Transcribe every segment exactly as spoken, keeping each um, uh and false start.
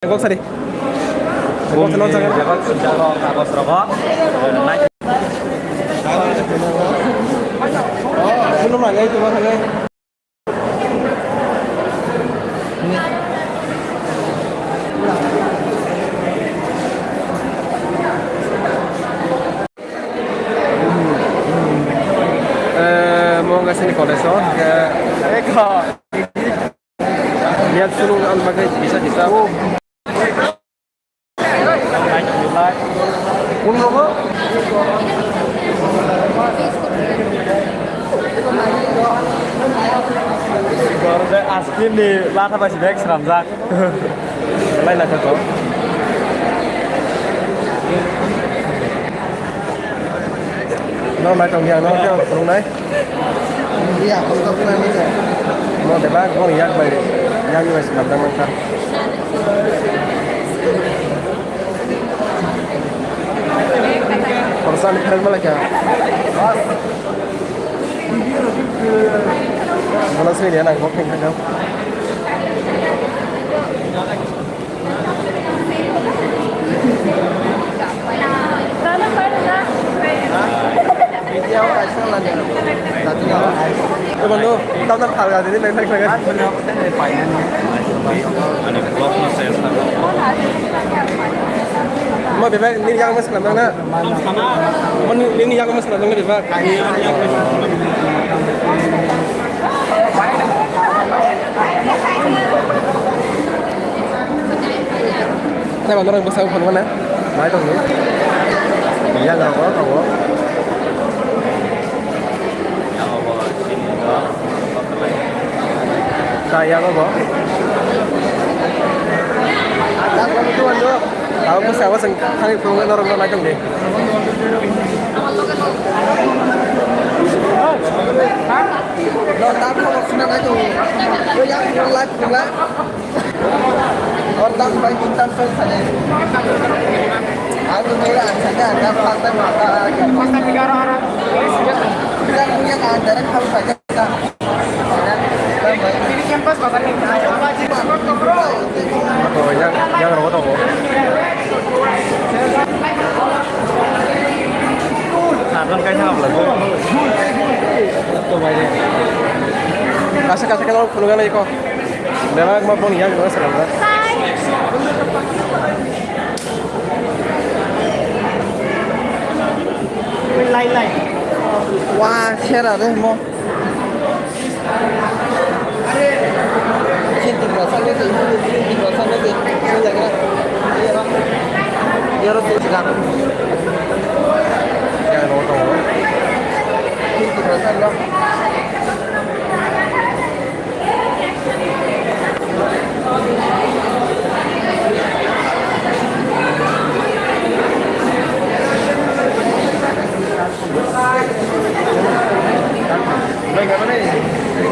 Kok sari. Kok sari, kok sari. Kagos rogo. Belum lagi itu, Bang, lagi. Eh, mo ngasini college o, ke, eh, ko. Lihat sulung ang bagay bisa, bisa. Pun rogo. Askin di lata basi bek seramjak. Lai lai to. No, lai tong yang no, yang kurung nai. Iya, untuk kurang itu. No, deba, no, yang bai, yang ni masih nabdang nangkar. Perasaan keren malah ya. Mana sih dia nang, kok keren. Bondhu, tam tam phalga dini nang nang nang. Mo bebak nini yang mas nang nang na. Mo nini yang mas nang nang bebak. Tei ba norok bwskango phone hwnna nai tongdi. Yang rok bo tongo. Ta yang bo. Abo bwskango chwng thangwi phunuknai norok no nai tongdi. Lo ta khobor swnam nai tongo. Yang live phunukla. Or dam bai kintan pai sale. Ang tu mera ang saka ang dam pal tai mata. Kita punya kan dari kau saja. Ini campus bapak ni. Oh, yang yang rawat apa? Sabun kai sama belakang. Kasa kasa kalau puluhan lagi kok. Bebak ma boni yak no salam da. Lai lai. Wa sera de mo. Chin tik ba sa de, chin tik ba sa de. Yaro te sigar. Yaro to. Chin tik ba sa lo.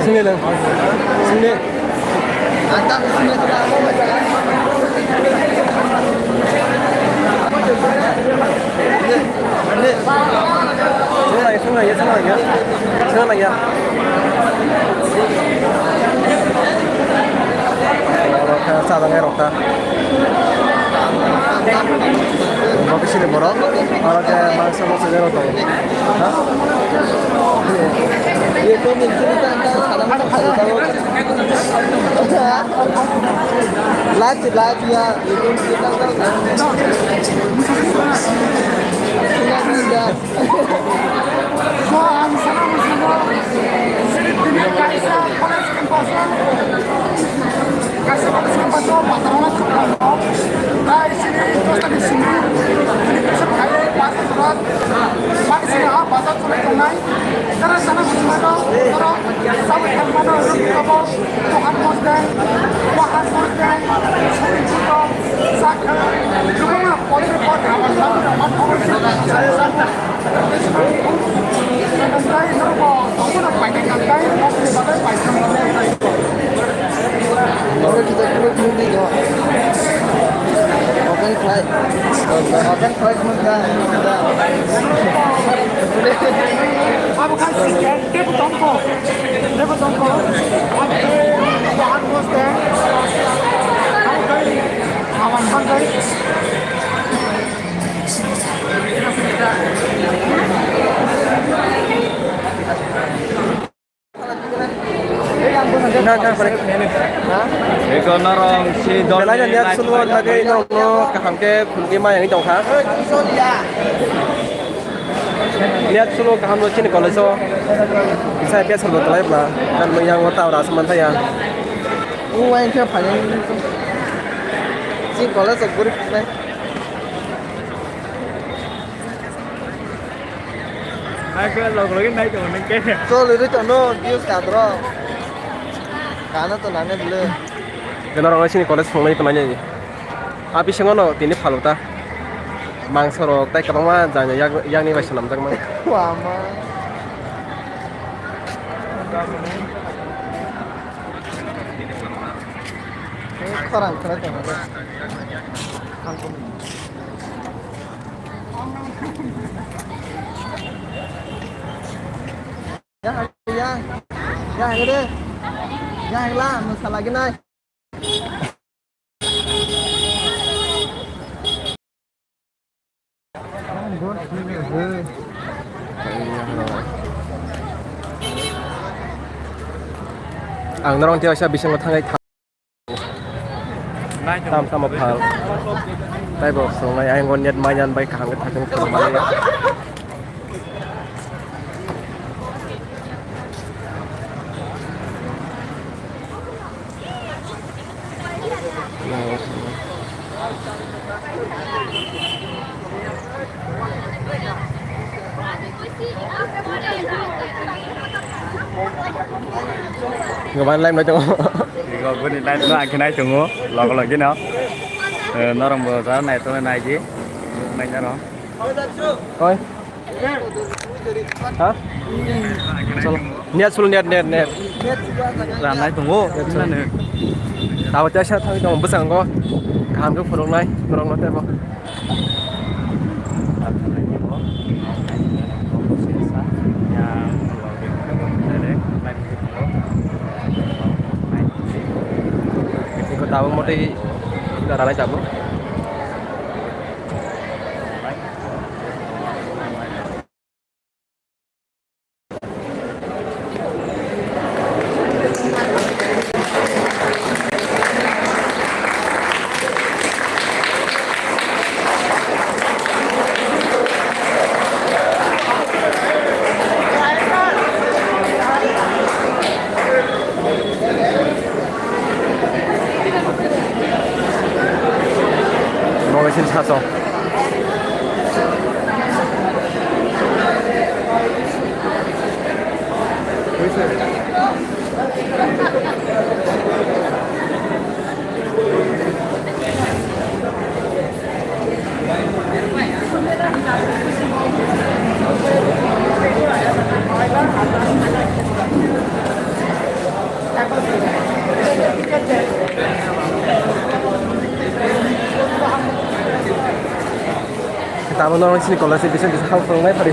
Sini lang. Sini. Sini lagi, sini lagi, sini lagi. Sini lagi. Rokha, sadang rokha. Bo bisini borok. Aro khe mangsa mangsa berok tongo. Ha? Lati, lati ya. So, ang sana mo sana, sini tini kaisa college campus o, kaisa college campus o, Batarwala school o, tai sini dos tari sini, tini kaisa khai, pas surat, pas sini ha, pasal surat tongnai, tara sana mo sana, tara sabai thangmano, abo, Mohan Bosdeng, Mohan Bosdeng, sini kuto, sakha, lubanga, pori, pori, abar, abar, abar, abar, Open flight. Open flight. Abo kan ticket, tebo tongko. Tebo tongko. Abo kan ticket. Eko norong si dol. Belai ni light solo lagwi nokno kaham khe phunugwi ma yang tongkha. Light solo kaham no chini college o. Kisa biya solo kalai bla. Kan yang wata ora seman thaya. O wain khe phai. Si college o guri phai. Hai khe log login nai tongo nang khe. Chol rwi tongo views kadro. Kana to nane bwle. Gana rok sini college phunugwi tongnai. A bisingo no tini phaluta. Mangso rok tai kwbangma jani yak yakni bai swnamjakma. Wama. Khorang khorang tongma. Yang, yang, yang ini, yang lah, masalah gini. Ang norong tiasa bising thangwi. Tam tamo phal. Tai bo songnai ayang net maiyan bai kaham khe thakung thangmani. Goban line bai tongo. Ego bini live no ang khe nai tongo, log log gino. Eh, norong bo ja nai tongo nai di. Nai norong. Oi. Ha? Chalo. Net full net, net, net. Ran nai tongo. Net full. Tabo tesa thangwi tongo bwskango. Kaham khe phunuknai norok no tebo. Iko tabuk motwi ranai tabuk. Bo khe chini saso. Tamo norok chini college ni bising bising hal phwrwngnai phari.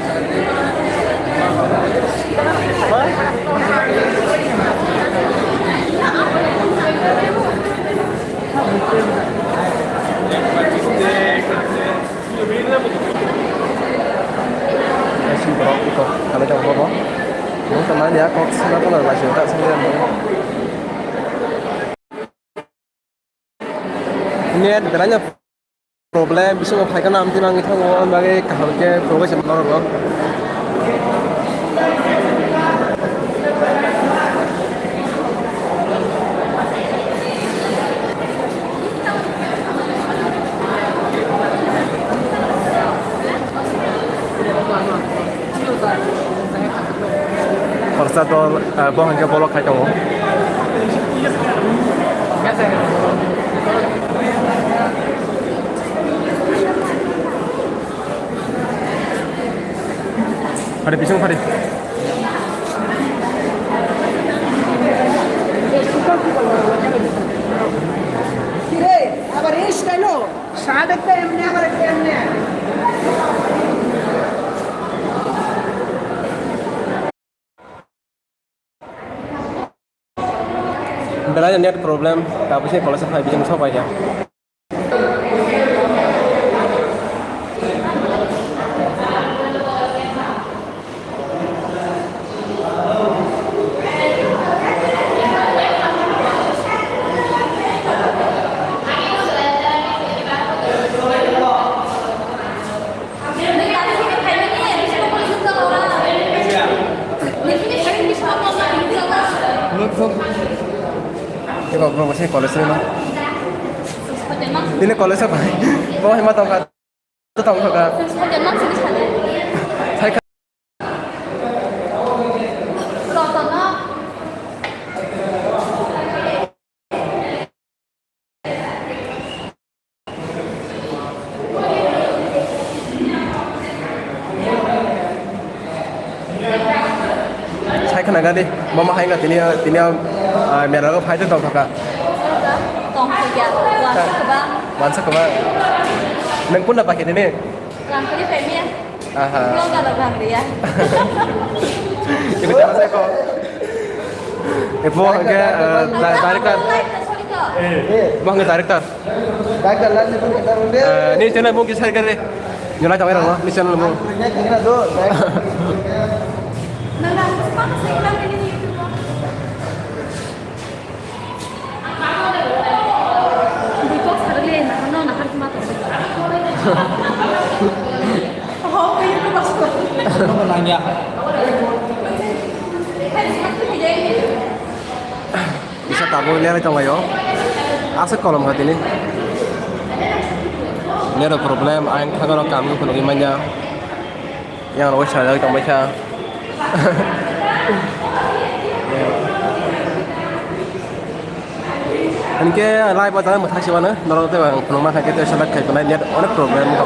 Kaisa borok eko khalai tongo bo. Bo tongmani a kok sana tola bai se ta songwi. Net belai no problem, bisingo phaikhe no amtwi nangwi thango, ani bagwi kaham khe phunugwi se norok no. Khoroksa dol, ah, bo hwnkhe bolok khai tongo. Phari, bising phari. কিরে, আবার রিস কেন? শার্ট একটা এমনি, আবার একটা এমনি। Belai net problem, tabuk se college phai bising sok bai ya. Bro, bro, bro, college ni no. Tini college o bai. Bo hima tongkha. Tongkha. Sai kha. Sai khna gadi, mama hai wngkha tini, tini, ah, mera o phai tong thokha. Tong thokya, wansa kwbang. Wansa kwbang. Nwng kunna pakhe tini? Rang kali pemia. Aha. Blogger rok rang riya. Ibu jama sai ko. Ibu hangke, eh, di-, director. Ibu hangke director. Director lan ni pun kita runde. Eh, ni channel mung kisar kare. Nyolai tawai rang ni channel mung. Ini kena do. Nang nang sepatu saya bilang ini YouTube. Bisa tabuk leroi tonglaio. Aswk kolom kha tini. Nero problem, ang thangano kam phunugwi manya. Yang roi sajagwi tongbaikha. Hinkhe live o jana mwthang se mano, norok tei ang phunukma kha khe tei select khai tongnai net onek problem wngkha.